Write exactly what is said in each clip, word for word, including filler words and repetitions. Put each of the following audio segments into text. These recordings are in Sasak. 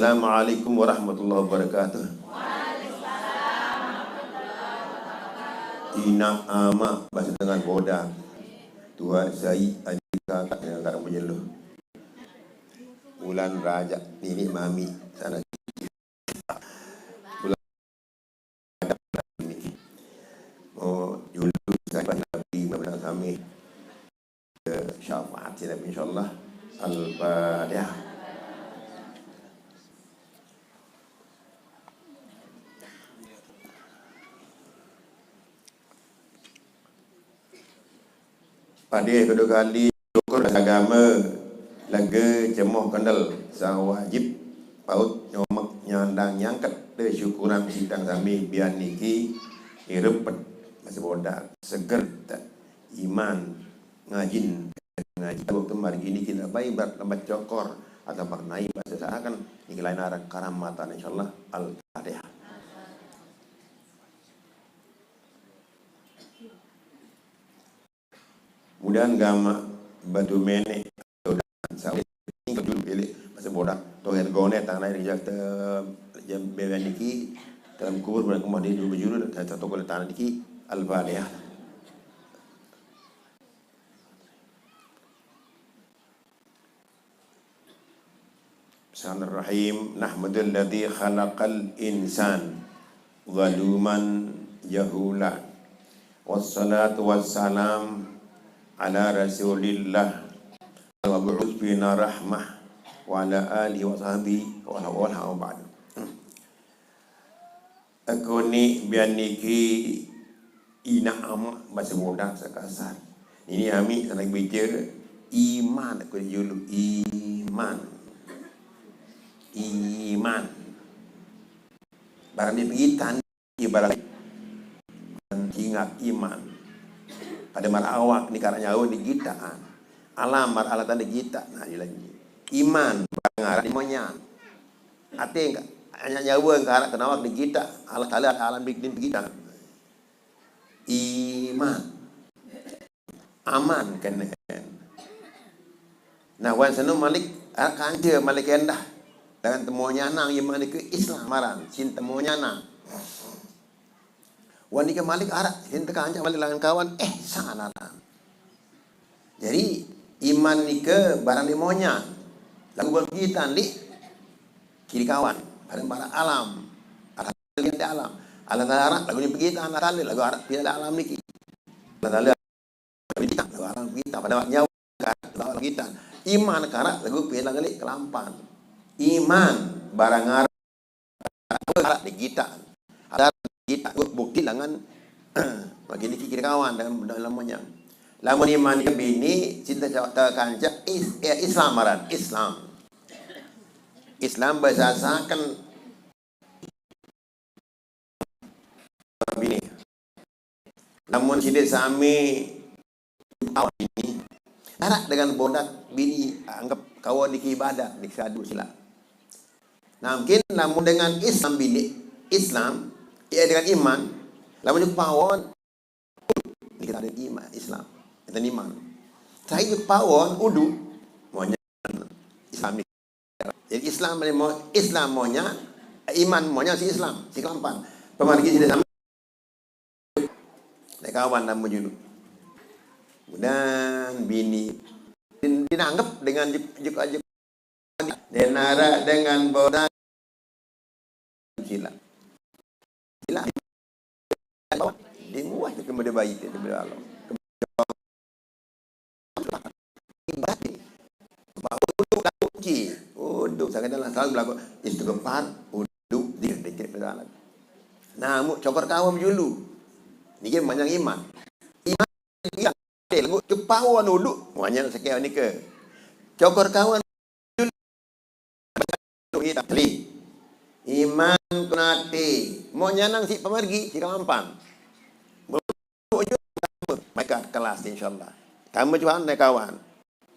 Assalamualaikum warahmatullahi wabarakatuh. Ina ama basa dengan boda. Tua sai aji kakak dengan kakak menyeluh. Bulan Rajab nini mami sana. Bulan Rajab ini. Oh, julu saya Nabi mana kami. Syafaat sila, insyaallah. Al-Fatihah. Pade kedua kali syukur agama lege cemoh kendel sawajib paut nyomek nyandang nyangket de syukuran sidang sami bian niki irepet masih bodak seger tak iman ngajin ngaji waktu mari ini kita baik berat lembat cokor atau maknai bahasa seakan niki lain arah karamatan insyaallah. Al-Fatihah. Mudahan gama batu menek sawi tinggal dulu pilih masih bodak toher gone tanah yang jam jam bewa niki dalam kubur bulan kemah di dulu julu dan satu kali tanah niki. Al-Fatihah. Bismillahirrahmanirrahim. Nahmadul ladzi khalaqal insan zaluman jahula. Wassalatu wassalam ala Rasulillah. Al-mab'us bina rahmah wa ala alihi wa sahbihi wa ala wa ala wa ba'du. Aku ni bian niki ina ama bahasa bodak sekasar. Ini ami sana baca iman aku julu iman. Iman. Barang di pigitan ibarat ingat iman. Pada mar awak ni karena nyawa digitaan. Alam mar alatan digitaan. Nah, ilan iman barang arah di monyan. Ate hanya nyawa engkau harap kenawak di kita. Allah Taala alam bikin kita. Iman. Aman kenen. Nah, wan seno malik ah, kanja malik endah. Dengan temu nyanang yang malik ke Islam maran. Sin temu nyanang. Wan ike malik arak, sin teka ancak malik langan kawan, eh, sana aran. Jadi, iman nike barang di monya. Lagu buat pegitan di kiri kawan, barang barang alam. Alam di alam. Alam arak lagu di pegitan, arak lagu arak pindah alam niki. Alam kita, lagu alam kita, pada nyawa kita, lagu alam kita. Iman karak lagu pindah kali kelampan. Iman barang arak Ada di kita. Ada di kita. Bukti lengan bagi niki kiri kawan dengan dalam lamanya. Lamun iman ke bini cinta cawata kanca is, ya, Islam aran Islam. Islam bahasakan bini. Lamun sida sami awak bini, arak dengan bodak bini anggap kawa niki ibadat, niki sadu sila. Nah, mungkin lamun dengan Islam bini, Islam, ya dengan iman, lamun juk pawon, niki ada iman, Islam, kita iman. Saya juk pawon, udu, maunya Islam ni. Jadi Islam ni mau Islam maunya, iman maunya si Islam, si kelampan. Pemargi sida sami Dek kawan nama julu. Mudahan bini din, dinanggep dengan juk juk juk. Denara dengan bodan sila. Sila. Di muah je kemede bayi te kemede Allah. Ibarat ni. Bahawa uduk tak kunci. Uduk sangat dalam selalu berlaku istighfar, uduk, zikir, zikir berjalan. Nah, mu cokor kawan julu. Ni dia manjang iman. Iman yang lagu cepawan uduk. Manjang sekian nika. Cokor kawan Kita teli. Iman kunati. Mau nyanang si pemargi, si kelampang. Mereka kelas, insyaallah. Kamu cuan deh kawan.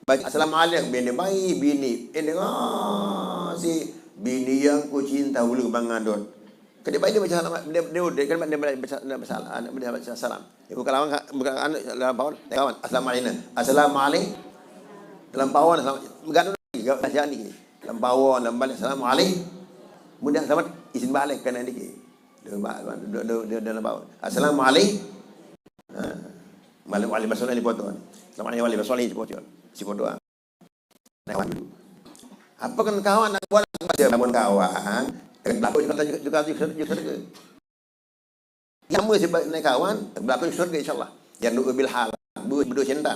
Baca assalamualaikum, bini bayi, bini. Ini ngasi bini yang ku cinta bulu bangadot. Kedai bayi dia baca salam, dia dia dia kan dia baca dia baca salam, dia baca salam. Dia buka lawan buka anu dalam pawon, deh kawan. Assalamualaikum. Assalamualaikum. Dalam pawon, assalamualaikum. Enggak ada lagi, enggak ada ni. Dalam pawon, dalam balik. Assalamualaikum. Mudah selamat, izin balik kena dikit. Dia ba-, dia, dia, dia, dia nampak. Assalamualaikum. Ha. Balik wali basala ni foto. Selamat ni wali basala ni foto. Si foto. Nah, kawan. Apa kan kawan nak buat, nak baca, namun kawan. Berlaku juga, juga, juga, juga, juga. Yang mesti baik naik kawan, berlaku di syurga, insyaAllah. Yang doa bil hal, berdua, berdua cinta.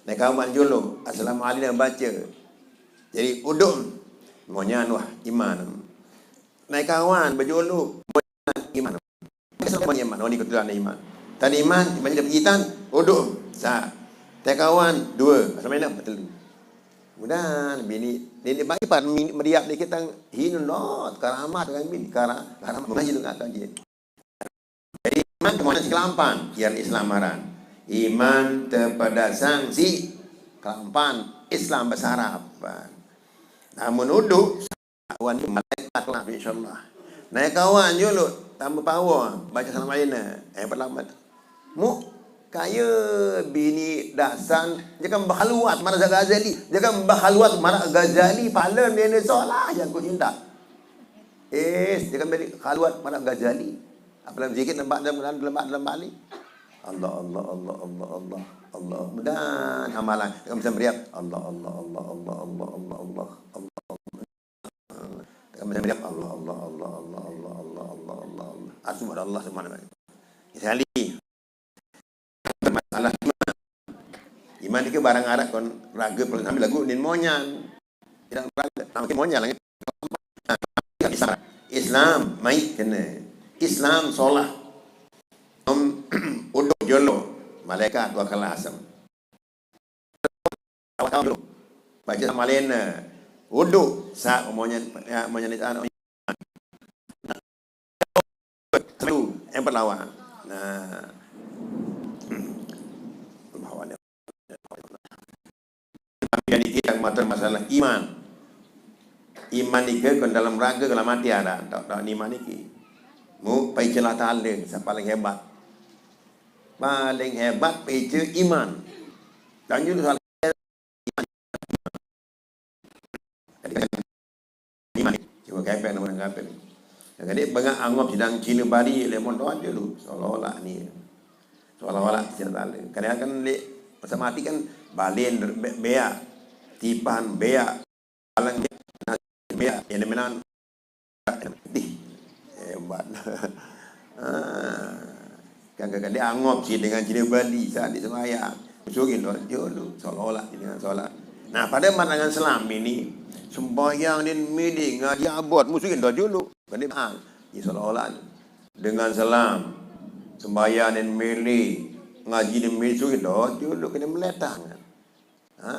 Naik kawan julu, assalamualaikum baca. Jadi, uduk. Monyang wah, iman. Naik kawan, berjulu. Iman. Sama iman, oh, ni keturunan iman. Tadi iman, iman dia pergi tan, uduk. Sa. Tekawan, dua. Sama enak, betul. Mudah, bini, nenek bayi pan mi-, meriap ni kita, hinun lot, karamat dengan bini, kara-, karamat mengaji dengan kaji. Jadi, iman kemudian si kelampan, yang Islam aran. Iman kepada sanksi kelampan, Islam besarap. Namun uduk, Wan malaikat lah, insyaAllah. Naik kawan julu, tambah power, baca salam alina. Eh, pertama. Mu, kaya bini dasan, jangan berhaluat marah Ghazali. Jangan berhaluat marah Ghazali, pahala ni, ni solah yang ku cinta. Eh, jangan beri haluat marah Ghazali. Apa dalam zikir, dalam, dalam, dalam, dalam Bali. Allah, Allah, Allah, Allah, Allah, Allah. Mudah amalan. Jangan bisa meriap. Allah, Allah, Allah, Allah, Allah, Allah, Allah, Allah. Tengah macam dia, Allah, Allah, Allah, Allah, Allah, Allah, Allah, Allah, Allah. Ah, subhanallah, subhanallah. Sekali. Masalah iman. Iman ni ke barang arak kon raga perlu sambil lagu nin monyan. Tidak raga, nak makin monyan lagi. Islam, Islam, mai kena. Islam, solah. Om, uduk jolo. Malaikat, wa kalasam. Awak tahu dulu. Baca sama lain, eh, uduk. Sa, monyet, ya, monyet, ah, satu. Yang pertama. Nah. Bahawa ni. Tapi yang kita masalah iman. Iman ni ke, ke dalam raga, dalam hati ada. Tak, tak ni iman ni ke. Mu, pai celah taling, siapa paling hebat. Paling hebat peca iman. Dan juga soal iman. Iman. Cuma kepeng, nama orang kepeng. Jadi, bengak anggap sidang Cina Bali, lemon doang je lu. Seolah-olah ni. Seolah-olah Cina Bali. Kadang kan, lek, masa mati kan, balen, be-, beak. Tipan, beak. Alang dia, dia, yang dia menang. Hebat. Ah. Kan kadang dia anggap si dengan Cina Bali, saat dia sembahyang. Musuhin doa dulu, seolah-olah dia dengan solat. Nah, pada pandangan Islam ini, sembahyang dan mili, ngaji abot, musuhin doa dulu. Kan dia, ah, dia seolah-olah dengan Islam, sembahyang dan mili, ngaji dan mili, musuhin doa dulu, kena meletang. Ha,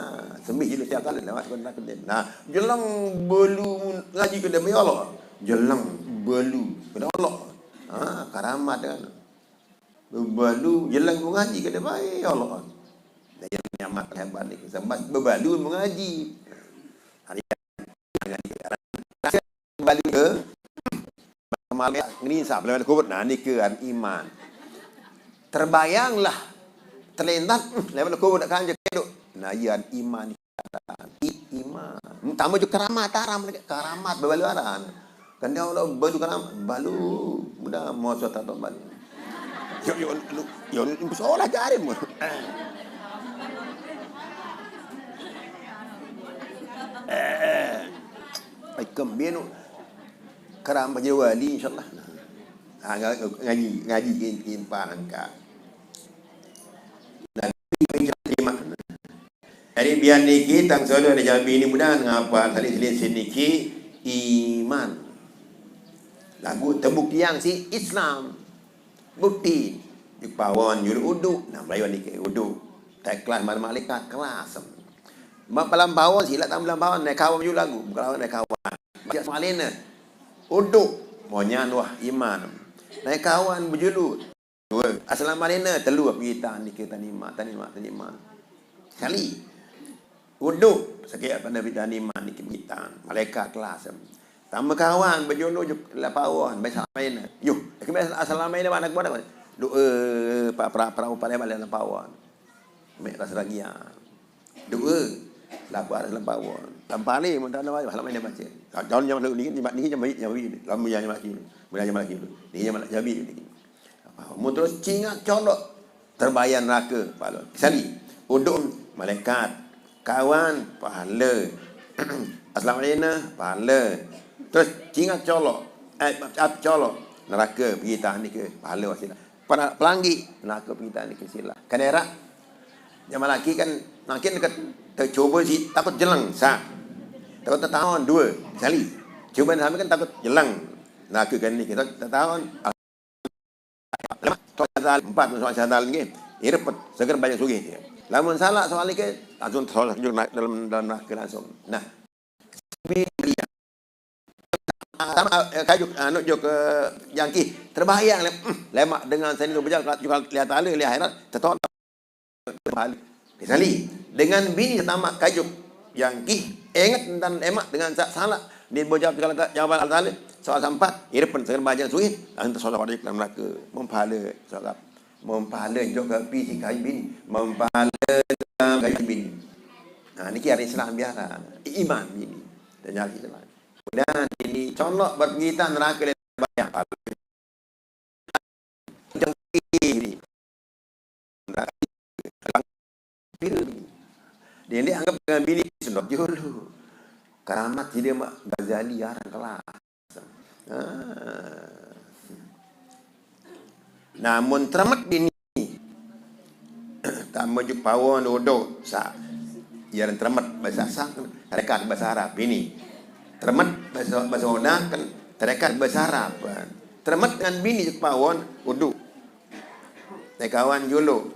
sembih jilid siap salat lewat sebentar kedin. Nah, jelang belu ngaji ke demi Allah. Jelang belu kena Allah. Ha, karamat kan. Bebalu jelang mengaji ke demi Allah. Dah yang nyamat hebat ni. Sebab bebalu mengaji. Hari balik ke malam ngerinsap lewat kubur. Nah, ni ke an iman. Terbayanglah. Terlintas, hmm, lewat kubur nak kanjek duk. Nah, iya an iman. I-, iman. Tambah juga karamat, haram lagi. Karamat, bebalu aran. Kan dia orang balu karamat. Balu. Mudah, mau suatu atau balu. Yo, yo, yo, yo, yo, seolah jarin mu. Eh, eh. Ai, kembenu. Keram bagi wali, insyaAllah. Ha, nga-, ngaji, ngaji kin-, kimpang ka. Dan terima. Jadi, biar niki, tang solo ada jabi ni mudah ngapa tadi selisih niki iman. Lagu tebuk tiang si Islam. Bukti. Di pawon julu uduk. Nah, Melayu ni ke uduk. Tak kelas mal-, malaikat kelas. Mak pelampauan, silap tak pelampauan. Naik kawan julu lagu. Bukan lawan naik kawan. Baca semalin ni. Uduk. Monyan wah iman. Naik kawan berjulu. Dua. Assalamualaikum. Telu. Pergi tan, dikir, tanima, tanima, tanima. Sekali. Uduk, sakit apa Nabi tadi mandi ke bintang. Malaikat kelas. Tama kawan, bejolo je lapawan, baik salam lain. Yuh, kami salam lain, mana kuat. Doa, pa-, pra-, perahu pada balik lapawan. Mek rasa ragia. Doa. Lapan, lapan. Lapan ni, mun tak ada, halaman dia baca. Kalau jangan ni, ni, ni, ni, ni, ni, ni, lamun yang mati. Mun yang mati. Ni yang mati, ni. Mun terus cingak colok, terbayar neraka, pahala. Sekali, uduk malaikat, kawan, pahala. Assalamualaikum, pahala. Terus cingak colok, eh, api colok, neraka, pergi tahan ni ke, pahala wasilah. Pernah pelangi, neraka, pergi tahan ni ke, sila. Kan erak, zaman laki kan, makin dekat, tercuba si, takut jeleng, sah. Takut tertahan, dua, sekali. Cuba sampai kan takut jeleng. Neraka kan ni, kita tertahan, lemak, soal empat, soal syadal ni, irpet, seger banyak sugih dia. Lamun salah soal ni ke, langsung soal juga dalam, dalam neraka langsung. Nah, sama, eh, kayu, anu, juk, eh, jangkih, terbayang, lem-, hmm, lemak dengan seni tu berjalan, juga lihat taala, lihat akhirat, tetap pahala. Sekali, dengan bini setamak kajuk jangkih, ingat tentang emak dengan sa-, salah. Dia berjawab segala ta-, jawapan Allah Ta'ala. Soal sampat, irpet segala bahagian sulit, langsung tersolat pada dalam neraka. Mempala, soal mempala juga api si kayu bini. Mempala kayu bini. Nah, ni kira Islam biasa. Iman bini. Dan jalan Islam. Kemudian ini colok berpinggir neraka dan bayar. Dia, dia anggap dengan bini sendok dulu. Keramat dia mak Ghazali arang kelas. Ah. Namun teramat bini. Tama juk pawon uduk sa. Ia teremet bahasa Sasak, tarekat bahasa Arab bini. Teremet bahasa, bahasa Honda kan tarekat bahasa Arab kan. Teremet dengan bini juk pawon uduk. Tekawan julu.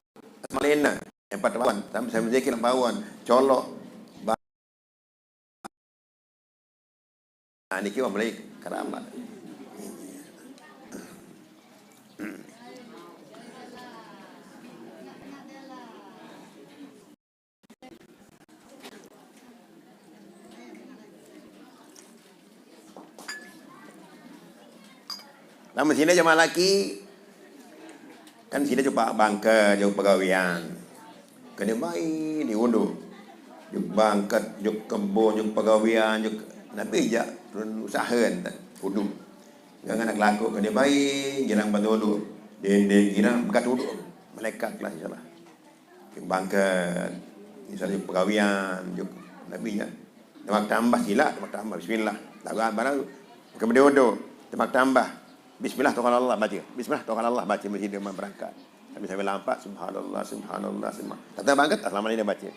Malena, empat pawon, sama-sama zikir pawon, colok. Nah, niki mah mulai keramat. Lamun sini jamaah laki, kan sini coba bangke, jauh pegawean. Kena baik diudu. Juk bangket, juk kebun, juk pegawean, juk napi jak turun usaha ente udu. Jangan nak laku kena baik, girang bantu udu. Dendeng girang, bekat udu. Malaikat kelas, insyaAllah. Juk bangket, misalnya pegawean, juk napi jak. Demak tambah sila, demak tambah bismillah. Lagu barang, kemudian udu, demak tambah. Bismillah, tawakal Allah, baca. Bismillah, tawakal Allah, baca. Mesti dia berangkat. Sambil-sambil lampak, subhanallah, subhanallah, subhanallah. Tata bangket, assalamualaikum, baca.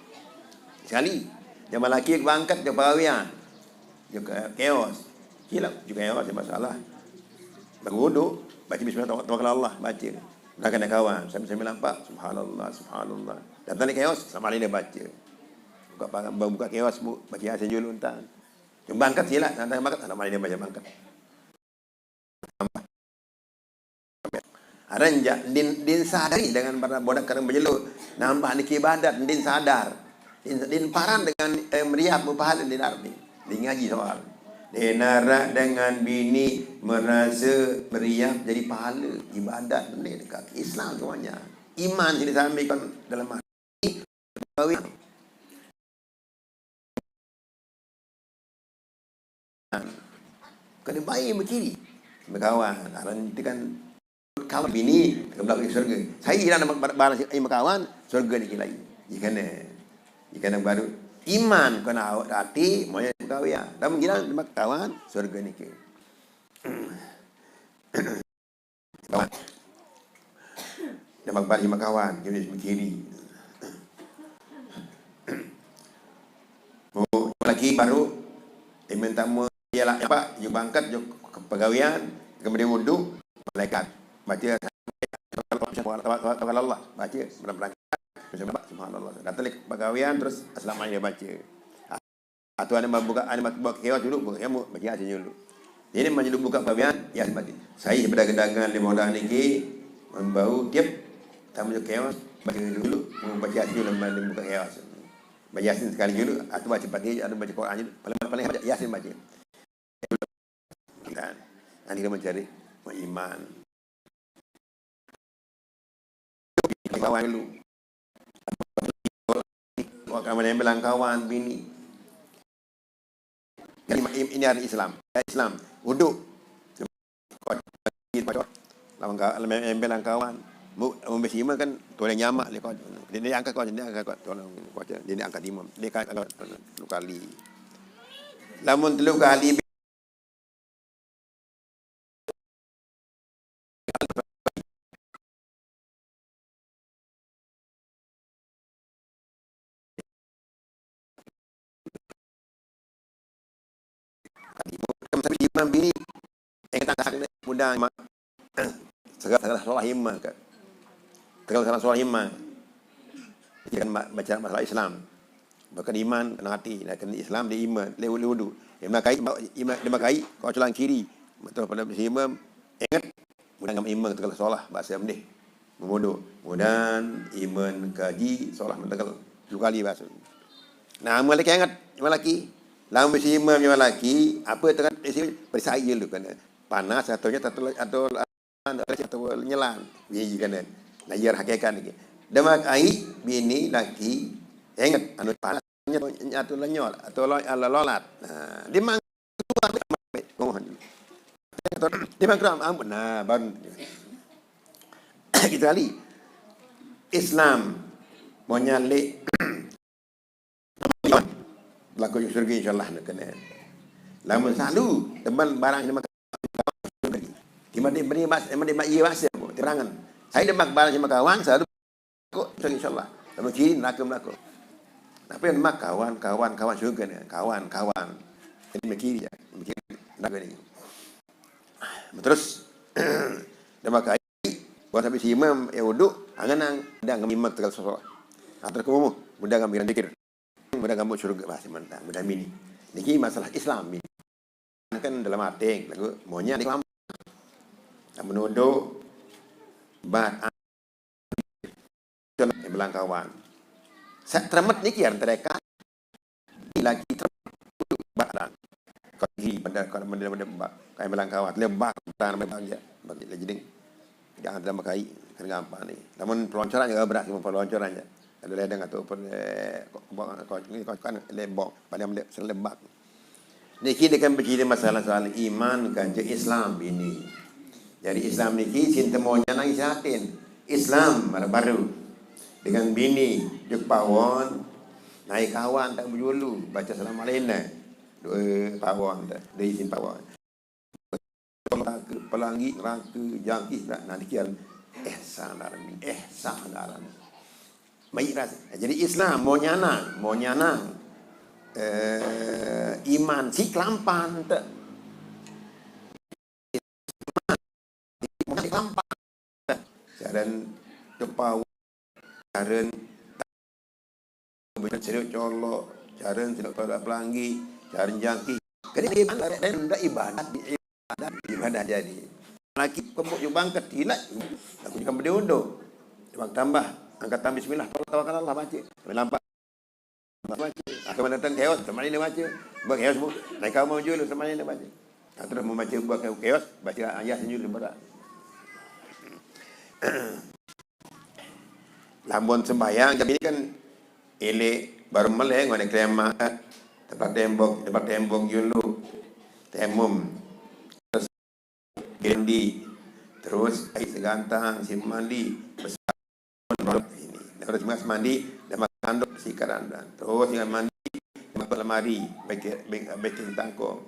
Sekali, jamaah laki bangket, jamaah pegawean. Juga keos. Silap, juga keos, ada masalah. Lagu udu, baca bismillah, tawakal Allah, baca. Belakang kawan, sambil-sambil lampak, subhanallah, subhanallah. Datang ni keos, assalamualaikum, baca. Buka, buka keos, bu, baca Yasin dulu, entah. Cuma bangket, silap, datang bangket, assalamualaikum, baca bangket. Aran ja, din, din sadari dengan para bodak karang bejelu nambah niki ibadat, din sadar. Din, din paran dengan, eh, meriah berpahala din arti. Din ngaji soal. Din arak dengan bini merasa meriah jadi pahala ibadat ni dekat Islam semuanya. Iman sini sampai kan dalam hati. Kena baik berkiri. Berkawan. Aran itu kan kawan bini, ke belakang syurga. Saya kira nama barang si ai makawan, syurga ni kilai. Jika ne, jika ne baru iman kena awak hati, moya pegawai. Dan menggilang nama kawan, syurga ni ke. Nama barang si makawan, jadi kiri. Oh, lagi baru, iman tamu ialah apa? Juk bangkat, juk pegawean, kemudian wudu, malaikat. Baca, tawakal Allah. Baca, berangkat. Subhanallah. Datang lagi pegawean, terus assalamualaikum baca. Atau ada buka, ada buka keos dulu, buka keos, baca Yasin dulu. Ini mah dulu buka pegawean, ya, baca. Saya berdagang-dagang di modal niki, membau tiap tamu keos, baca dulu, mau baca Yasin dulu, buka keos. Baca Yasin sekali dulu, atau baca Fatihah, atau baca Quran dulu. Paling, paling baca Yasin baca. Dan, dan kita mencari iman. Bawah dulu. Kau akan menembel kawan bini. Ini, ini hari Islam. Islam. Wuduk. Lawan ka-, lawan embel kawan. Mu-, membesi imam kan tolong nyamak dia kau. Dia, dia angkat kau, dia angkat kau. Tolong kau, dia angkat imam. Dia angkat, angkat telu kali. Lamun telu kali Imam bini, eh, tak mudah, Mak. Segala, segala solah imam ke. Segala, segala solah imam. Dia kan ma-, baca masalah Islam. Bukan iman, kena hati. Nah, kena Islam, dia iman. Dia wudu. Dia makai, iman, dia makai, kau celang kiri. Betul pada si imam, ingat. Mudah ngam imam, segala solah, bahasa mendih. Memuduk. Mudahan iman kaji solah mentegal. Dua kali bahasa. Nah, amal lagi ingat, amal lagi. Lamun bisi imam nyawa laki, apa tengah isi perisai je lu kena. Panas atau nyet atau, atau, atau nyelan. Biji kena. Nah, iya hakikat lagi. Demak ai bini laki, ingat anu panas atau lenyol atau lo-, ala lolat. Nah, dia mang dia mang keram ampun. Nah, baru kita kali Islam mau nyalik laku surga insyaallah nak kena. Lamun selalu teman barang ni makan. Di mana, di mana, di mana, iya bahasa, terangan. Saya demak barang sama kawan, selalu kok, insyaallah. Lamun kiri, neraka, neraka. Tapi demak kawan, kawan, kawan, surga ni. Kawan, kawan. Jadi mikir ya, mikir neraka ni. Terus, demak kai, buat habis imam, ya wuduk, angan-angan, dah ngam imam tegal sosolah. Nah, terus kamu, mudah ngam zikir. Mudah ngam surga, bahasa mentang, mudah mini. Niki masalah Islam ni. Kan dalam hati, lagu maunya di kelam-, menuduh bat yang bilang kawan. Saya teremet niki ya, mereka lagi teremet bat. Kau gigi pada, kau pada, pada bat. Kau bilang kawan, lebak, bukan lebak je. Bagi lagi ding. Jangan terlalu kai, kena gampang ni. Namun peloncaran juga berat, cuma peloncaran je. Ada ledeng atau per-, eh, ko-, ko-, ko-, ni ko-, kan lebok, pada mele-, selebak. Niki dia kan bercerita masalah soal iman kan je Islam ini. Jadi Islam niki cinta maunya nang isatin. Islam baru-baru. Dengan bini, dia pawon, naik kawan tak berjulu, baca salam alaina. Dua pawon tak, dia izin pawon. Neraka, pelangi, neraka, jangkih, nak, nak dikian. Ihsan dalam ni, ihsan dalam ni. Baik ras. Jadi Islam, mau nyanang, mau nyanang. Eh, iman, si kelampan tak. Iman, si kelampan. Jalan tepau, jalan Bukan sirip colok, jaran sirip colok pelangi, jaran jangki. Kena ibadah, dan dah ibadat, ibadat, ibadat jadi. Laki kebuk jubang ketilat, aku juga berdiunduk. Bang tambah, angkatan bismillah, tawakal Allah baca. Sampai lampak. Baca. Aku datang chaos, sama ni baca. Buat chaos bu, naik kau mau julu, sama ni baca. Nah, terus membaca buat chaos, baca ayat senyum berat. Lamun sembahyang, tapi ini kan elek baru meleng, mana kelema, tempat tembok, tempat tembok dulu, temum, terus mandi, terus air segantang, si mandi, besar, ini, terus mas mandi, dan makan dok si karandan, terus dengan mandi, dan makan lemari, baik, baik, baik tangkong.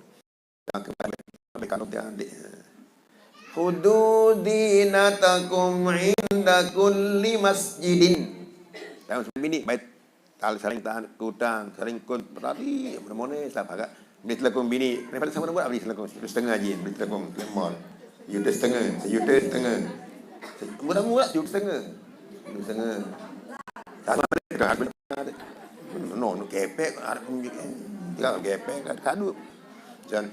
Khudu zinatakum inda kulli masjidin. Tahu bini baik tal saling tahan kutang, saling kun berarti mana-mana salah pakai. Beli telekung bini, kenapa sama nombor beli telekung? Satu setengah je, beli telekung, telekung mall. Juta setengah, sejuta setengah. Murah-murah, sejuta setengah. Sejuta setengah. Sama ada, no, no, kepek, ada pun juga. Tinggal kepek, ada kadu. Dan,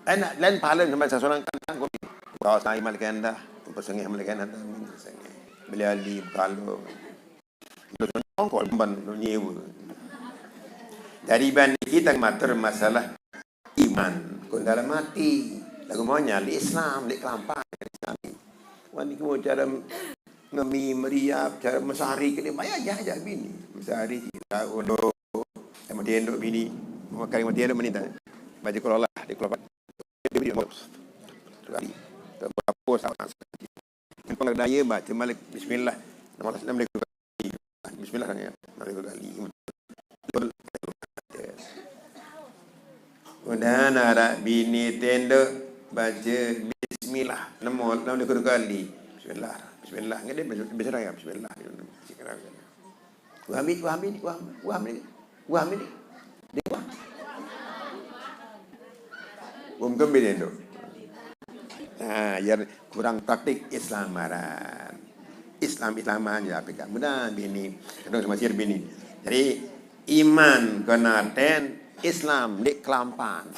eh, nak, lain pahala sampai seseorang kantang, kau. Kau saya malikan dah, persengih malikan dah, persengih. Beli ali, kalau. Terus nongkol, ban, nyewa. Dari ban kita matur masalah iman, kun dalam hati. Lagu maunya, li Islam, li kelampak, Islam. Wan, kamu cara ngemi meriap, cara mesari ke dia, maya aja, aja bini. Mesari, kita unduk, sama tenduk bini, makan sama tenduk menit. Baca kelola, di kelola. Dia beri nombor. Sekali. Berapa sama. Empang daya baca malik bismillah. Nama Allah Bismillah ya. Malik kali. Udah narak bini tenduk baca bismillah. Nama nama dia kali. Bismillah. Bismillah. Enggak dia baca bismillah ya. Bismillah. Wahmi, wahmi, wahmi, wahmi. Wahmi. Dia wah. Wong kembali tu. Nah, ya kurang praktik Islam maran. Islam Islaman ya P K. Mudah bini. Terus masih bini. Jadi iman kenaten Islam di kelampan.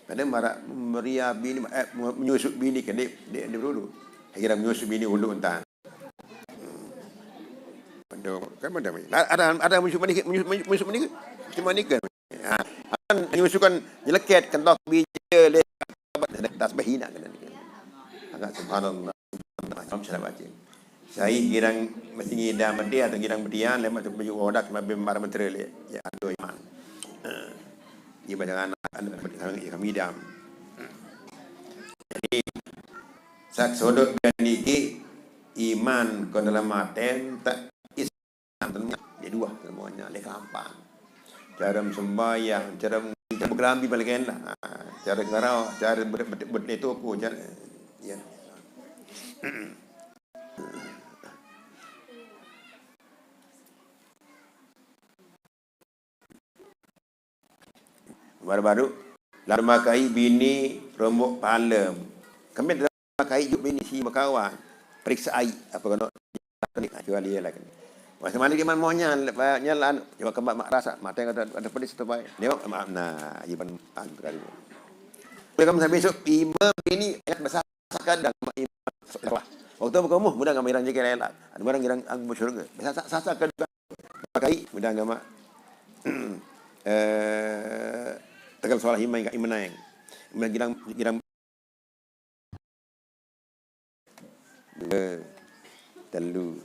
Kadang marak meriah bini, eh, menyusup bini ke dek, dek, dek dulu. Kira menyusup bini ulu entah. Aduh, kan macam ni. Ada ada menyusup bini, menyusup menyusup bini. Cuma ni ke. Ha, kan menyusup kan nyeleket kentok bini le tasbih hina kan. Agak subhanallah. Subhanallah. Saya baca. Saya girang mesti ngidam dia atau girang betian lemak tu baju odak mabim marah mentera le. Ya aduh iman. Ha. Dia baca anak anak kami idam. Jadi sak sodok dan niki iman ke dalam maten tak Islam semua. Dia dua semuanya le kelampan. Cara sembahyang, cara cara berkelambi balik lah. Ha, cara ngarau, cara ber ber ber toko, cara ya. Baru-baru lama kai bini rombok palem. Kami dalam kai juk bini si makawan. Periksa ai apa kena ni kecuali dia lagi. Masa mana dia mau nyal nyal anu coba kembang mak rasa mata kata ada pedis tu baik. Dia mak nah iban anu kali. Boleh kamu sampai besok imam ini ayat besar sakan dan mak imam. Waktu berkamu mudah ngamiran je kira elak. Ada orang girang angbu syurga. Besar sakan pakai mudah agama eh tegal soal himai ka imenang. Imenang girang girang dua telu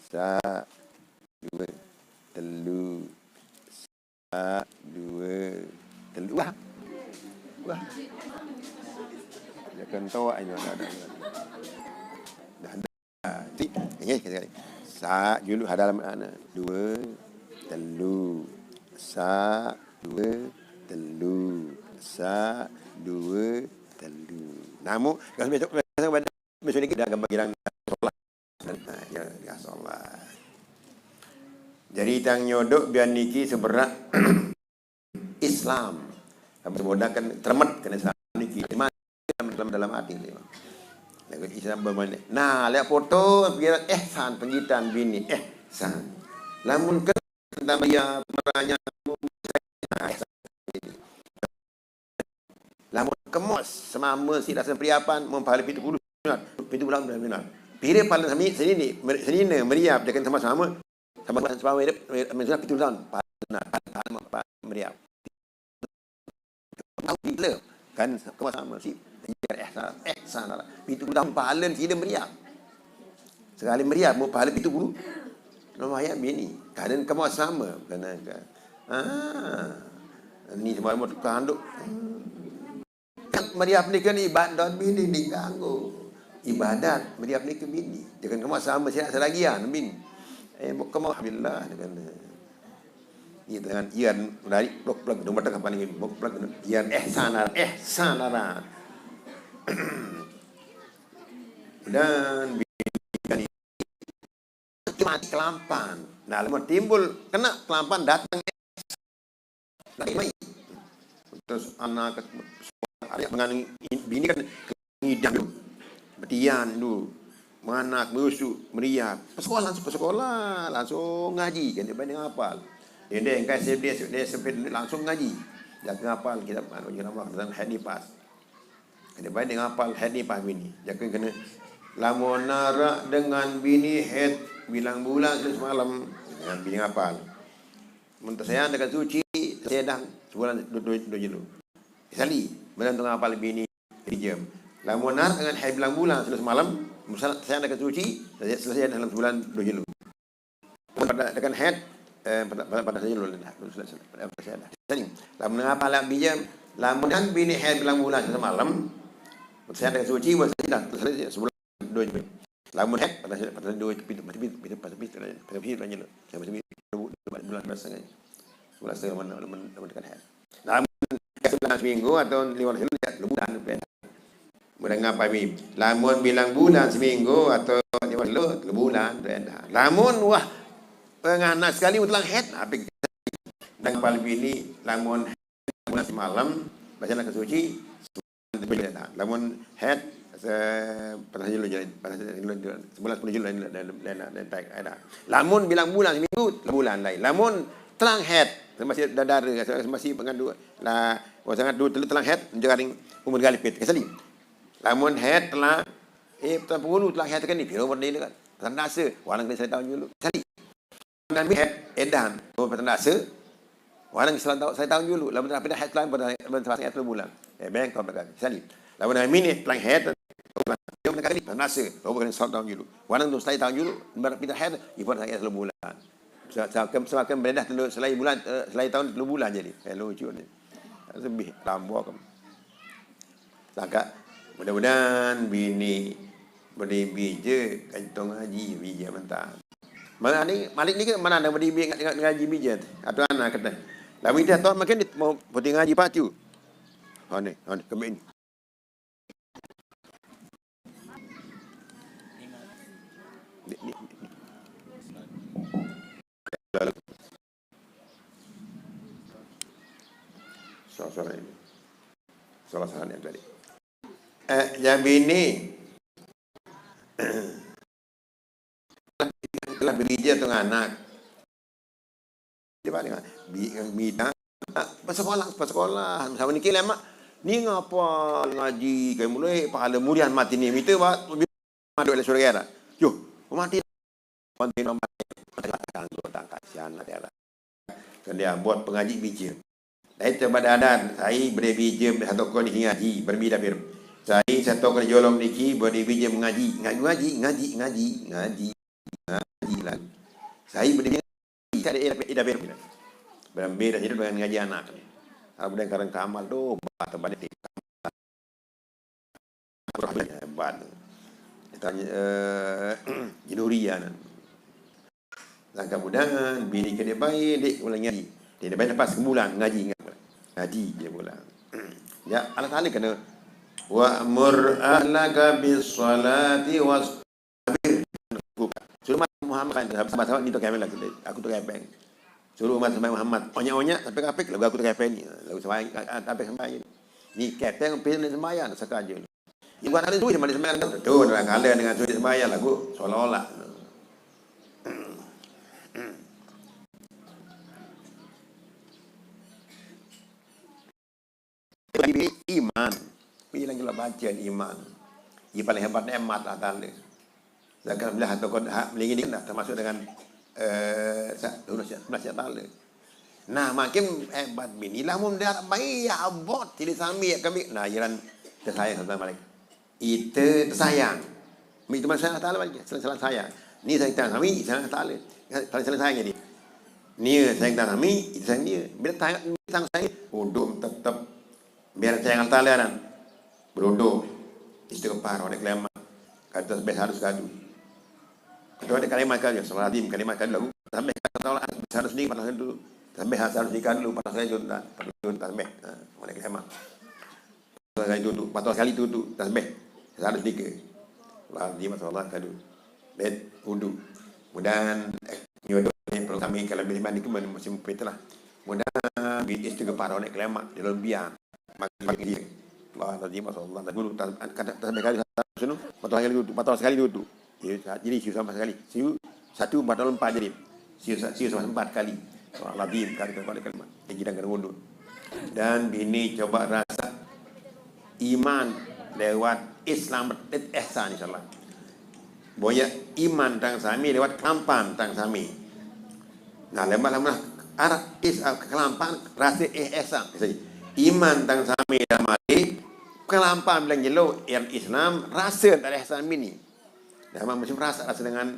sa dua telu sa dua telu wah wah ya kan tawa ini dah dah dah dah Okey, sekali. Sa julu hadal mana? Dua, telu. Sa, dua, telu. Sa, dua, telu. Namu, kalau besok besok pada besok ni kita akan bagi orang solat. Ha, ya, ya solat. Jadi tang nyodok biar niki seberak Islam. Kami semudakan termet kena Islam niki. Iman dalam dalam hati ni. Lagu Islam bermain. Nah, lihat foto pikiran ihsan penjitan bini ihsan. Lamun ke tentang dia meranya ihsan. Lamun kemos semama si rasa periapan mempahali pitu puluh sunat pitu bulan bulan bulan. Pira paling sami senini senina meriap dengan sama-sama sama sama meriap meriap pitu tahun pahala pahala meriap. Tahu bila kan sama-sama si ihsan ihsan pitu tahun pahala sida meriap. Sekali meriap mau pahala pitu puluh. Lumayan bini. Kadang kamu sama kena ke. Ah. Ni semua mau tukang anduk. Kan meriah pernikahan ibadat bini diganggu. Ibadat meriah pernikahan bini. Jangan kamu sama siap seragian bini. Eh, mau kamu alhamdulillah dengan itu dengan ian dari blok blok nomor tengah paling blok blok ian eh sana eh sana dan bini mati kelampan. Nah, lamun timbul kena kelampan datang lagi mai. Terus anak arek dengan bini kan ngidam dulu. Betian dulu. Manak, musu, meriah. Pesekolah langsung pesekolah, langsung ngaji kan dia banding hafal. Dia dia engkai S M P, S M P langsung ngaji. Jaga hafal kitab anu jenama dalam hadis pas. Kena baik dengan apal head ni pas bini. Jangan kena lama narak dengan bini head bilang bulan semalam dengan bini apal. Mentah saya dengan suci saya dah sebulan dua dua dua jelu. Sekali malam tengah apal bini jam. Lama narak dengan head bilang bulan semalam. Misalnya, saya nak suci, saya selesai dalam sebulan dua jelo. Pada tekan haid, eh, pada, pada, pada saya dulu, pada saya dah. Jadi, lamun ngapa lah bija, lamun kan bini haid bilang bulan semalam, saya nak suci, buat saya dah selesai sebulan dua jelo. Lamun haid, pada saya, pada saya dua pintu, pada pintu, pada pintu, pada pintu, pada pintu, pada pintu, bulan, bulan setengah. Sebulan setengah lamun, lamun, lamun tekan haid. Lamun bilang seminggu atau lima belas hari, ya, dua bulan. Udah ngapa, Bi? Lamun bilang bulan seminggu atau lima belas hari, dua bulan, udah. Lamun, wah, penganak sekali udah telang haid, nah, apa kita? Dan kepala bini, lamun bulan semalam, baca nak suci, lamun haid, se-, pada jelo je, pada jelo je, sebulan sepuluh jelo lain, lain, lain, lain, lain, lain, lain. Lamun bilang bulan seminggu, dua bulan lain. Lamun telang haid, masih dadar, masih mengandung, lah, oh, sangat dulu telang haid, menjegaring umur galipit, kesali. Lamun haid telang, eh, telang pengulu telang haid kan ni, piro umur dia kan? Tanda asa, warang kena saya tahun dulu. Kesali. Lamun haid, edan, oh, tanda asa, warang salah tahun, salah tahun dulu. Lamun terapi dah haid telang, pada, pada, pada, bulan. Eh, bengkok mereka. Kesali. Lamun mini telang haid, oh, bulan, dia kena kali, tanda asa, oh, bukan salah tahun dulu. Warang tu salah tahun dulu, pada pindah haid, ibu saya sepuluh bulan. Sa-, sa-, semakin beredah telu, selain bulan, eh, selain tahun telu bulan jadi. Eh, lucu ni. Lebih tambah ke. Sangka, mudah-mudahan bini beri bija kantong ngaji, bija mentah. Mana ni, Malik ni ke mana ada beri bija nga-, nga-, ngaji bija tu? Atau anak kata. Lalu dia tahu makin dia mau putih ngaji pacu. Ha ni, ha ni, kemik ni. Ni, ni, ni. Salah, salah ini. Salah, salah ni tadi. Eh, yang bini. Lah bini je tu anak. Dia balik, bi-, bidang, ah, bersekolah, bersekolah. Sama ni kira mak. Ni ngapa ngaji, kamu mulai pahala murian mati ni. Mita ba-, maduk le surga dah. Yo, mati. Mati nama. Tangkap, tangkap, tangkap, sian lah dia lah. Kan dia buat pengaji bija. Lain tempat ada, saya beri bija satu kau ni ngaji, berbeda bir. Saya satu kau jolong niki, beri bija mengaji, ngaji, ngaji, ngaji, ngaji, ngaji, ngaji lah. Saya beri bija, saya ada, ada, ada bir. Berbeda hidup dengan ngaji anak ni. Aku dah karang kamal tu, bah, tempat ni. Hebat. Tanya, eh, Jinurian. Langkah mudahan, bini kena baik, dek ulang ngaji. Dia baik lepas sebulan ngaji, ngaji dia pula. Ya, Allah Ta'ala kena, "Wa'mur ahlaka bis-salati wastabir." Suruh Muhammad, sahabat-sahabat ni tu kepeng lah, aku tu kepeng. Suruh umat sampai Muhammad, onyak-onyak sampai kapek, lagu aku tu kepeng ni. Lagu sampai, sampai sampai ni. Ni kepeng, pergi sembahyang, sekaja. Ibu anak tu sama dia sembahyang tu. Tu dalam kala dengan sujud sembahyang lagu seolah-olah. Jadi iman. Bila kita baca iman. Ia paling hebat nikmat Allah Ta'ala. Sedangkan belah atau kau hak melingin ni dah termasuk dengan, eh, sa-, Allah Ta'ala. Nah, makin hebat bini lah mun dah baik ya abot jadi sami ya kami. Nah, jiran tersayang sama mereka. Ita tersayang. Mi teman sayang Allah Ta'ala balik. Saling, saling sayang. Ni sayang kita sami, sayang Allah Ta'ala. Saling, saling sayang jadi. Ni sayang kita sami, ita sayang dia. Bila sayang, sayang, sayang, udum tetap. Biar sayang Allah Ta'ala kan. Berudum. Istighfar, oleh kelima. Kata tasbih harus kadu. Itu ada kalimat kadu, astagfirullahaladzim, kalimat kadu lagu. Tasbih kata Allah, harus ni, patah dulu. Tasbih harus ni kadu, patah saya junta. Patah junta, tasbih. Ha, oleh kelima. Sekali tutup, patah sekali tutup, tasbih. Harus ni ke. Astagfirullahaladzim, astagfirullah, kadu. Bet, wudu. Mudahan, eh, nyodoh ni perlu kami kalau lebih lima ni ke musim fitnah. Mudahan, bi istighfar, oleh kelima, dalam biang. Makin dia. Allah Azim, Allah Azim. Guru, tas-, kata, tasbih kali satu, sunu, patah sekali tutup, patah sekali tutup. Jadi, sa-, jadi siu sama sekali. Siu satu, empat, empat jadi. Siu sa-, siu sama empat kali. Allah Azim, kali, kali, kali, kali. Dia gidang kena mundur. Dan bini coba rasa iman lewat Islam, ihsan, insyaAllah. Boya iman tang sami lewat kelampan tang sami. Nah, lemak, lemak arah is, ah, kelampan rasa eh, ihsan. Jadi, iman tang sami dalam hati, kelampan bilang jelo, yang Islam rasa tak ada ihsan bini. Dah mesti merasa rasa dengan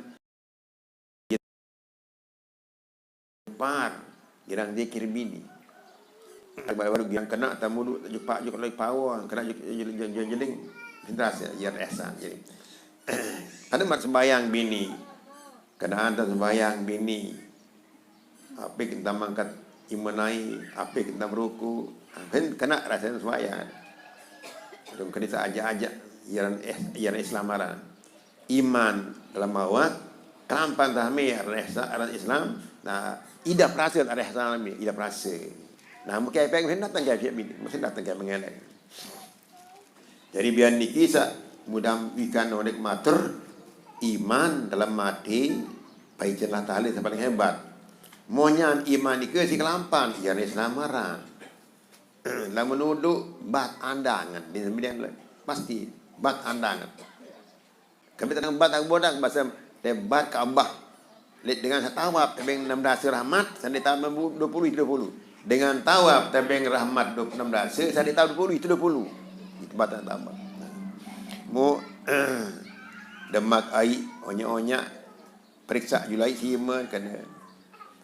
par, girang zikir bini. Baru-baru girang kena tamu duk jupak juk lagi pawang, kena juk jeling. Hentas ya, ya rasa jadi. Ada mat sembayang bini. Kena hantar sembayang bini. Apik entah mangkat imanai, apik entah beruku. Hen kena rasa sembayang. Dong kena ajak-ajak yaran eh yaran Islam aran. Iman dalam awak, kelampan tahmi rehsa aran Islam. Nah, ida perasa tak rehsa mi, ida perasa. Nah, mungkin apa yang datang ke bini, mesti datang ke mengelak. Jadi biar niki sa mudah ikan onek matur iman dalam mati paicenlah tahlil yang paling hebat. Monyan iman nika si kelampan, ya ni selamaran. Lamun nuduh bat andangan di sembilan pasti bat andangan. Kami tentang bat aku bodak bahasa debat Ka'bah. Lek dengan setawaf tebeng enam belas rahmat, sandi tahun dua puluh itu dua puluh. Dengan tawaf tebeng rahmat enam belas, sandi tahun dua puluh itu dua puluh. Itu batang tambah. Mu demak ai onya-onya periksa julai siman kena.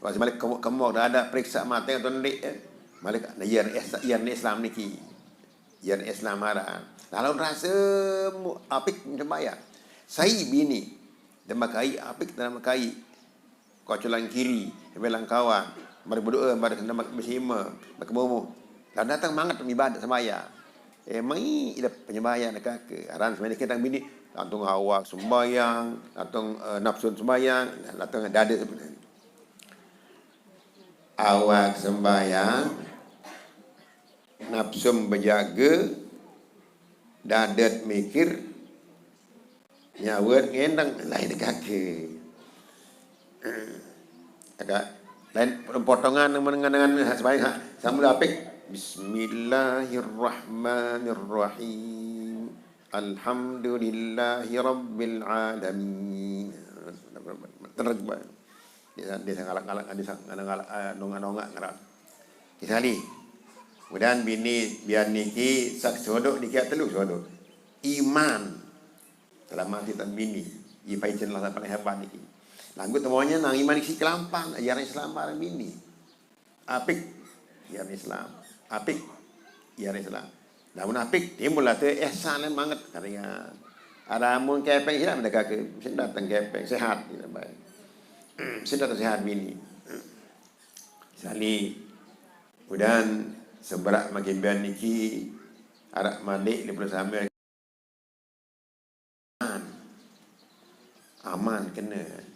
Pas malik kemok dah ada periksa mata atau ndik eh. Malik iya Islam niki. Yan Islam aran. Lalu rasa apik macam baya. Sai bini. Dia makai apik dalam makai. Kau culang kiri, belang kawan. Mari berdoa, mari kena bersima, berkemumuk. Dan datang mangat ibadat semaya. Eh, mai ida penyembahyang dekat ke. Aran semaya kita bini, latung awak sembahyang, latung uh, nafsu sembahyang, latung dada sebenarnya. Awak sembahyang, nafsu bejaga, dadat mikir, nyawa ngendang lain kaki. Agak lain potongan dengan dengan sebaik ha, sama apik. Bismillahirrahmanirrahim. Alhamdulillahi rabbil alamin. Terus. Dia dia sangat galak dia sangat galak nongak-nongak ngarap. Kisali. Kemudian bini biar niki sak sodok niki telu sodok. Iman. Dalam hati tan bini. Ipai cenlah paling hebat niki. Lagu temuannya nang iman isi kelampang ajaran Islam bareng bini. Apik ajaran Islam. Apik ajaran Islam. Namun apik timbul lah tu ihsan lah mangat katanya. Ada mun kepeng hilang dah kaki. Mesti datang kepeng sehat gitu baik. Mesti datang sehat bini. Sali udan seberak makin bian niki arak mandi di perlu sambil aman kena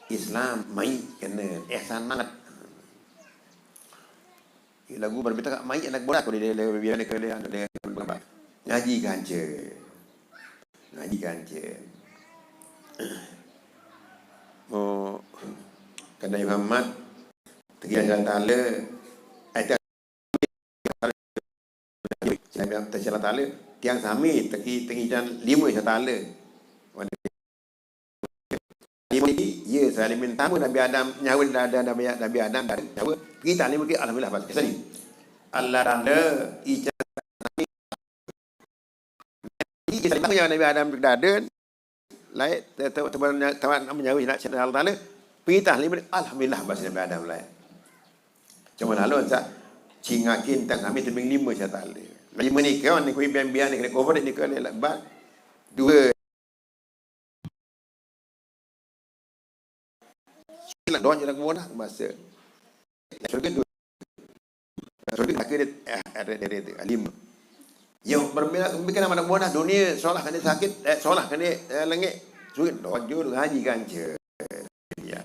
Islam mai kena ihsan mangat. Lagu berbita kat mai anak bola tu dia dia biar dia dia dia ngaji kanca. Ngaji kanca. Oh, kena Muhammad tegian jalan tala. Saya bilang tersyarat tala tiang sami teki teki jan lima syatala. Lima ni ya saya limin tamu Nabi Adam nyawa ada Nabi Nabi Adam dan nyawa kita lima ke alhamdulillah pas kesali. Allah tanda icha Jadi kita lima yang Nabi Adam ke dada lai tewan nama nyawa nak Allah Taala. Perintah lima alhamdulillah bahasa Nabi Adam lai. Cuma lalu sa cingakin tang kami tebing lima syatala. Lagi menikah ni kui bian-bian ni kena cover ni kena lebat. Dua Sila doa je lagu bola masa. Surga tu. Surga tak ada eh, ada dari tu. Lima. Yang berbeda bukan nama bola dunia solah kena sakit eh solah kena eh, lengit. Surga doa je ngaji kanca. Ya.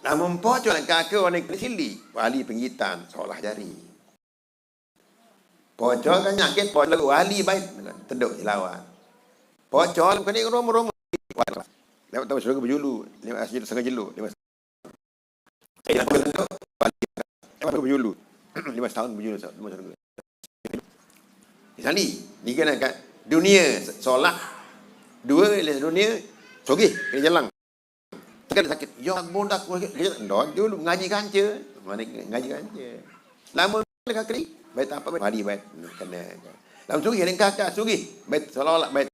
Namun pocong kaka orang kena sili wali pengitan solah jari. Pocong kan nyakit, pocong lagu wali baik. Teduk selawat. Pocong kena rumah-rumah. Lewat tahu suruh berjulu. Lima belas julu, setengah julu. Lima belas. Eh, nak teduk, wali. Lewat berjulu. Lima belas tahun berjulu. Lima belas tahun. Sandi, ni kena kat dunia solah. Dua, dunia sogih, kena jalan. Tekan sakit. Ya bodak. Ndo dulu ngaji kanca. Mana ngaji kanca. Lama nak kali. Baik tak apa baik. Mari baik. Kena. Lama suri ada kakak suri. Baik seolah-olah baik.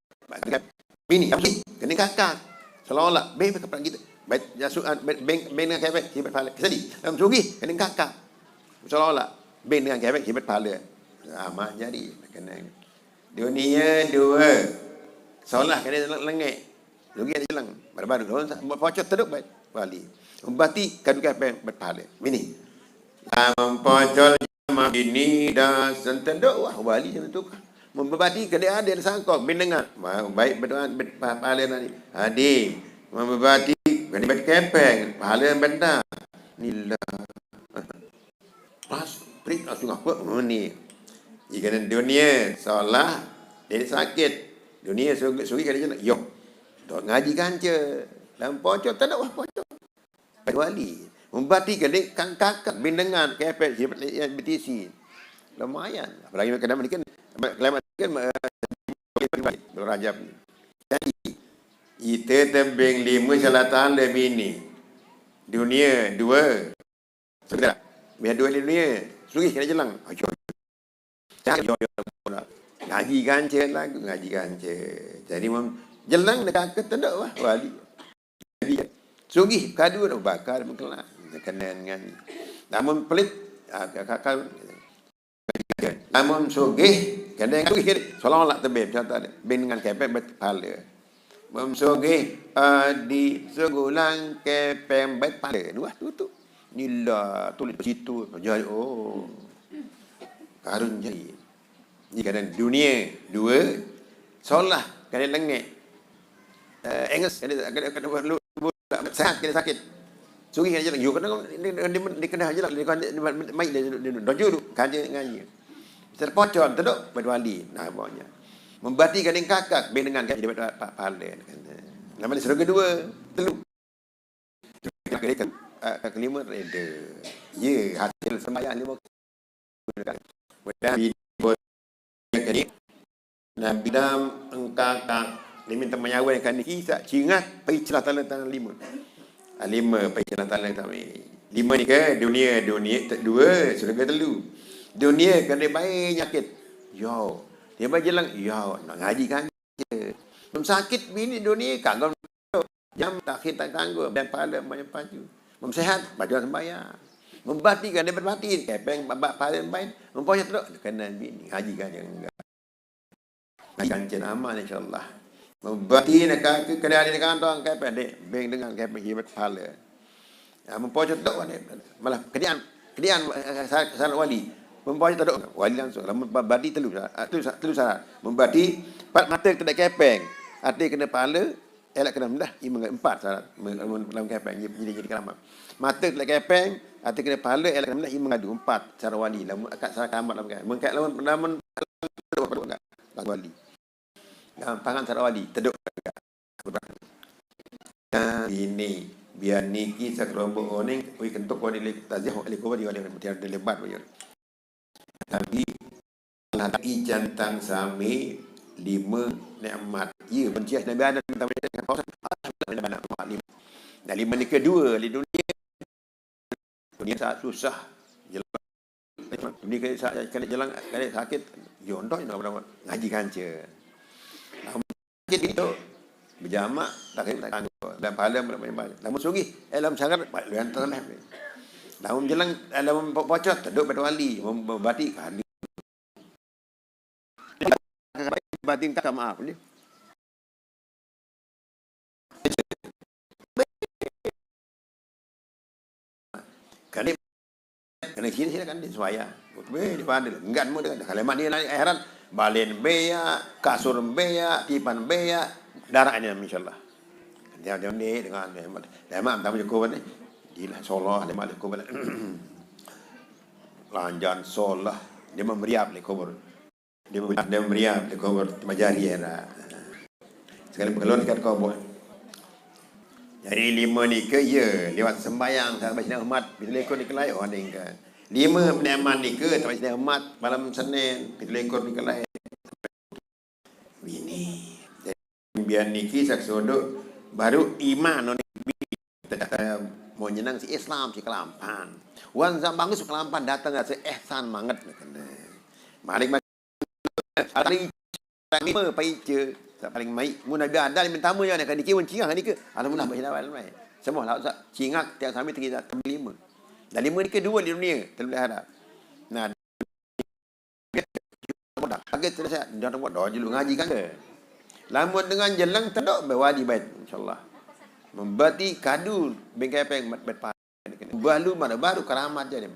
Bini, kena kakak. Seolah-olah, beng, beng, beng, beng, beng dengan kepeng, sifat pahala. Jadi, dalam sugih, kena kakak. Seolah-olah, beng dengan kepeng, sifat pahala. Sama jadi, kena. Dunia dua. Seolah kena lengek. Lagi ada jelang. Baru-baru, pocot teduk, baik. Wali. Membati, kadu kepeng, berpahala. Bini. Lamun pocol jama bini dah sentedok, wah, wali macam tu. Membebati ke dia ada sangkok bindengan. Wah, baik berdoa, ber-, pa-, pahala nanti. Adi, membebati, kena berkepeng, pahala benda. Nila. Pas, perit, langsung apa? Oh, ni. Jika dunia, seolah, dia sakit. Dunia, suri, suri, kena jenak. Yo. Dok ngaji kanca. Dalam pocol, tak ada, wah, pocol. Kecuali membati ke dek kang kakak bindengan kepet si B T C. Lumayan. Apalagi kena menikin, kelamat kan, eh, bulan Rajab ni. Jadi, ite tebeng lima salah tanda bini. Dunia dua. Saudara, biar dua dunia. Suri kena jelang. Ayo. Cak yo yo pula. Ngaji kanca lagu, ngaji kanca. Jadi, mem-, jelang dekat ke tedok, wah, wali. Jadi, sugih kadu dah bakar mengkelak. Kena dengan. Namun pelit, ah, ka-, ka-, ka-, namun sugih, kena sugih kiri. Seolah-olah tebing, contoh dia. Bin dengan kepek berpahala. Mem sugih, adi, segulang, kepeng, baik pahala. Dua tu tu. Nila, tulis situ. Jadi, oh. Karun jadi. Ni kadang dunia, dua. Solah, kadang lengek. Eh, enges, kadang, kadang, kadang lu, lu, sehat, kadang sakit. Suri kadang jalan. Yo, kadang di, di, di, kena jalan. Di, di, di, mai, di, di, di, dojo tu. Kaja ngaji. Terpocong, tedok, berwali. Nah, pokoknya. Membati kadang kakak, bin dengan kadang dapat pa-, pahala. Nama dia, surga dua, telu. Kelima, reda. Ya, hasil sembahyang lima. Nabi Nabi Adam engkaka, dia minta menyawa yang kami kisah, cingat, pai celah tanah, tanah lima. Ah, lima, pai celah tanah kami. Lima ni ke, dunia, dunia, te-, dua, surga telu. Dunia, kan dia baik nyakit. Yo, dia baik jelang, yo, nak ngaji kan. Mem sakit bini dunia, kagum jam takhir tak tangguh, dan pahala banyak paju. Mem sehat, baju sembahyang. Membati kan dia berbati, kepeng babak pahala baik. Mempunyai teruk, kena bini, haji kan yang enggak. Haji kan cen aman, insyaAllah. Membati nak ke, ke, kena ada kantong, kepeng, dek, beng dengan kepeng, hebat pahala. Ha, mempoco tedok wali. Malah kedian, kedian, eh, syarat, syarat wali. Mempoco tedok wali langsung. Lamun ba-, badi telu syarat, ah, telu syarat, telu syarat. Membadi, empat mata tidak kepeng. Ati kena pahala, elak kena mendah, imam empat syarat. Lamun dalam kepeng, jadi, jadi keramat. Mata tidak kepeng, ati kena pahala, elak kena mendah, imam ngadu. Empat syarat wali. Lamun akad syarat keramat dalam kepeng. Mengkat lamun, lamun, lamun wali. Dalam pangan syarat wali, tedok. Nah, ini, biar niki sakelompok oning, wi kentuk wali le-, taziah wali kuwa di wali mutiara di lebat, wali. Tapi, lagi jantang sami lima nikmat. Iya, bencias Nabi Adam minta minta dengan pausan. Alhamdulillah, anak lima. Nah, lima ni kedua di dunia. Dunia sangat susah. Jelas. Dunia kena sa-, kena jelang, kena sakit. Contoh, ngaji kanca. Namun sakit itu, berjamak, tak kena tak kanggo. Dan pahala berapa banyak. Namun sugih, eh, dalam sangat, baik, lu yang terleh. Namun jelang, eh, dalam po-, pocot, teduk batu wali, mem-, membati, kali. Batin tak maaf ni. Kali, kali sini, sini kan dia sembahyang. Weh, dia pandai lah. Enggak mau dengan kalimat dia naik akhirat. Balen beak, kasur beak, tipan beak, darah ini, insyaAllah. Dia, dia ni dengan dia. Dia mak tamu cukup ni. Dia lah solah, dia mak cukup. Lanjan solah. Dia memeriap ni kubur. Dia, dia meriam, dia kubur, majari era. Sekali keluar dekat kubur. Jadi lima ni ke, ya, lewat sembahyang, tak baca umat, pintu lekor ni kelai, oh, ni ke. Lima peneman ni ke, tak baca umat, malam Senin, pintu lekor ni kelai. Ini. Biar niki saksodok, baru iman, oh, ni, mau nyenang si Islam, si kelampan. Wan zaman si kelampan datang, rasa ihsan banget, kena. Malik Alai lima paica. Sat paling mai, mun Nabi Adam minta mu jangan kan dikira cingak kan dikira. Alhamdulillah, baca dapat mai. Semua lah, sat cingak tiang sami tiga tambah lima. Dan lima ni kedua di dunia, terlebih harap. Nah, bodak. Agak terasa, dah tempat dah julu ngaji kan ke? Lamun dengan jelang tadok, bawa di bait, insyaallah. Membati kadu, bengkepeng, mat, mat, mat. Balu mana baru karamat jadi.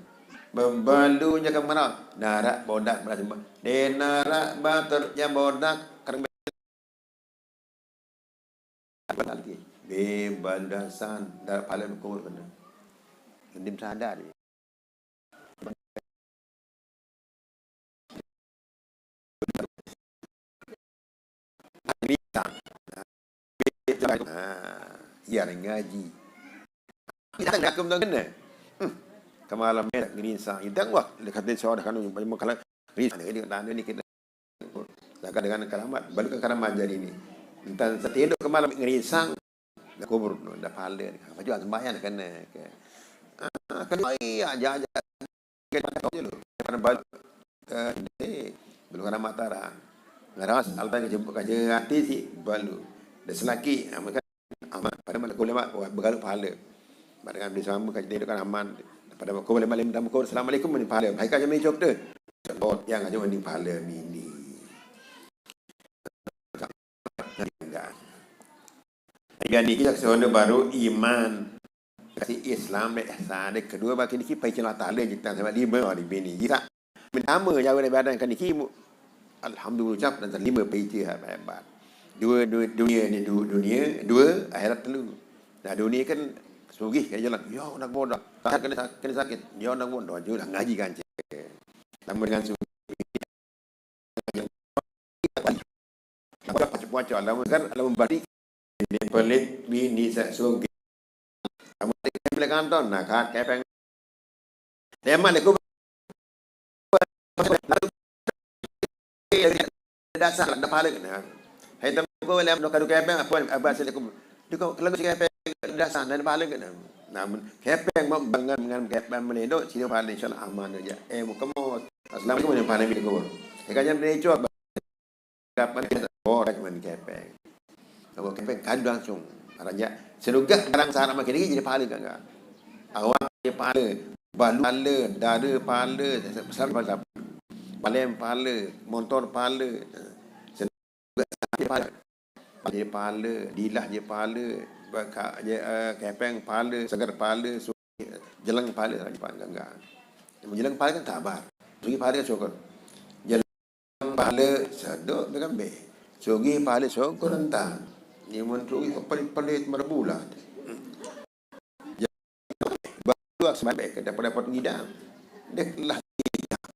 Balu nya ke merau. Narak bodak, merasa sembah. De narak batur, nya bodak, kerang batal ke. Be balasan, darat pahala kubur kena. Ndim sadar. Nah, iya, ngaji. Kita nggak kena. Hmm. Kemalam merah ngerinsang. Kita wah, dekat desa dah kan, kalau ngerinsang, dia tak ada ni kita. Zakat dengan keramat, balik ke keramat jadi ni. Entah setiap kemalam ngerinsang, dah kubur, dah pahala. Apa juga sembahyang kena ke. Ah, kena iya, aja-aja. Kena je lu. Kena balik. Ke, eh, belum kena mata orang. Ngaras, alta ke jemput, ke hati si, balu. Dah selaki, ah, maka amat. Pada mana ulama, begalu pahala. Pada kan beli sama, kan jadi kan aman. Pada kau boleh malam dalam kau, "Assalamualaikum," ni pahala. Hai kan jami cok tu. Cok, yang aja ni pahala mini. Enggak. Yang ni kita sebenarnya baru iman. Kasih Islam, ihsan. Kedua, bagi ni kita pai Allah Ta'ala, kita sama lima hari bini. Kita Pertama, nyawa Nabi Adam kan niki, alhamdulillah, ucap dan terlima paitu hebat. Dua, dua dunia ni, dua dunia, dua akhirat telu. Nah, dunia kan sugih kan jalan. Ya, nak bodoh. Sakit kena, kena sakit. Ya, nak bodoh. Jual ngaji kan cek. Lama dengan sugih. Lama pacak-pacak. Lama kan, lama balik. Ini pelit, bini sak sugih. Kamu boleh kantong, nah, kat kepeng. Tema ni ku dasar ada pahala kena. Hai tamu ko lem do kadu kepeng apa apa asal aku. Duka kalau si kepeng dasar dan pahala kena. Namun kepeng mau bangan dengan kepeng melendo sini pahala insyaallah aman aja. Eh, mau kemo. Assalamualaikum warahmatullahi wabarakatuh. Kajan ni cuba. Kapan kita borak man kepeng. Kalau kepeng kan langsung. Raja seluga barang sarap makin ni jadi pahala kan. Awak dia pahala, balu pahala, dara pahala, besar pahala, palem pahala, motor pahala. Seluga pahala. Dia pahala, dilah dia pahala, baka je, eh, kepeng pahala, segar pahala, su-, jelang pahala, raja pahala kan. Jelang pahala kan sabar. Sugih pahala kan syukur. Pahala sadok dengan be. Sugih pahala syukur entah. Ni mun sugih ke pelit-pelit merbulat. Baru aku sampai ke dapat-dapat ngidam. Dek lah ngidam.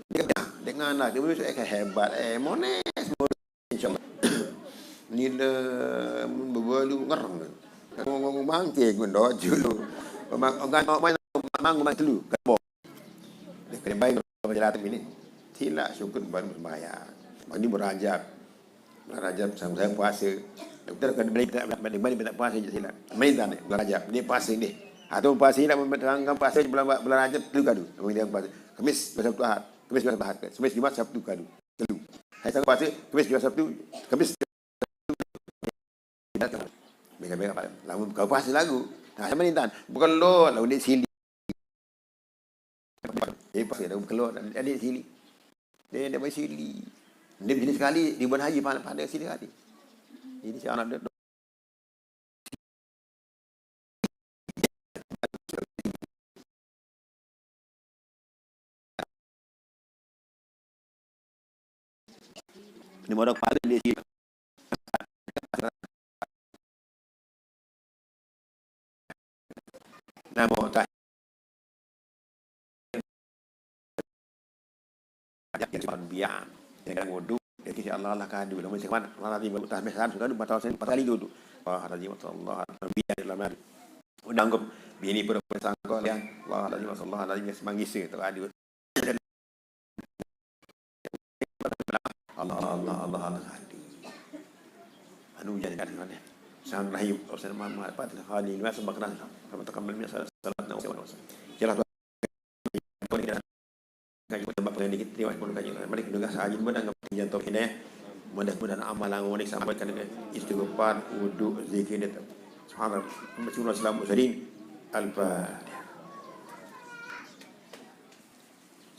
Dek lah. Dengan lah. Dia boleh ke hebat. Eh, mones. Mones. InsyaAllah. Ni le mun bebalu ngerang. Ngomong mangke gundok julu. Mang, mang, mang, mang, mang, mang, telu. Kan boh. Dia kena bayar kalau jalan ini. Sila syukur baru sembahyang. Mandi berajab. Bulan Rajab sama saya puasa. Doktor kena beli tak beli beli tak puasa je sila. Main tak ni bulan Rajab. Dia puasa ni. Atau puasa ni nak mempertahankan puasa je bulan bulan Rajab tu kadu. Nama dia puasa. Kemis biasa Sabtu Ahad. Kemis biasa Ahad. Kemis Jumat Sabtu kadu. Telu. Saya sanggup puasa Kemis Jumat Sabtu. Kemis Bega-bega apa? Lamun kau puasa lagu. Nah, sama ni tan. Bukan lo lagu ni sili. Eh, pas dia bukan lo, dia sili. Dia dia main sili. Dia jenis sekali di bulan haji pada pada sili kali. Ini si anak dia. Ni modal kepala dia sini. Nama tak? Yang biar. Yang wudu. Jadi insya Allah lah kadu. Nama sekarang Allah lagi baru tasbih satu kadu empat tahun empat kali wudu. Allah lagi Allah biar dalam hari. Udah anggap bini pun sangkut ya. Allah lagi Allah lagi manggisa tu kadu. Allah, Allah, Allah, Allah, Allah. Anu jadi kan mana? Sang Rahim, Rasul Muhammad, Fatih Khalil, Mas Bakran, sama tekan belum salah salah nak usah usah. Jelas kaji kita bapa yang dikit terima pun kaji. Mari kita dengar sahaja pun anggap jantung ini. Mudah-mudahan amalan ngono sampai kan istighfar, wudu, zikir itu. Subhanallah. Muhammad sallallahu alaihi wasallam. Al-Fatihah.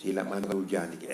Sila man hujan iki.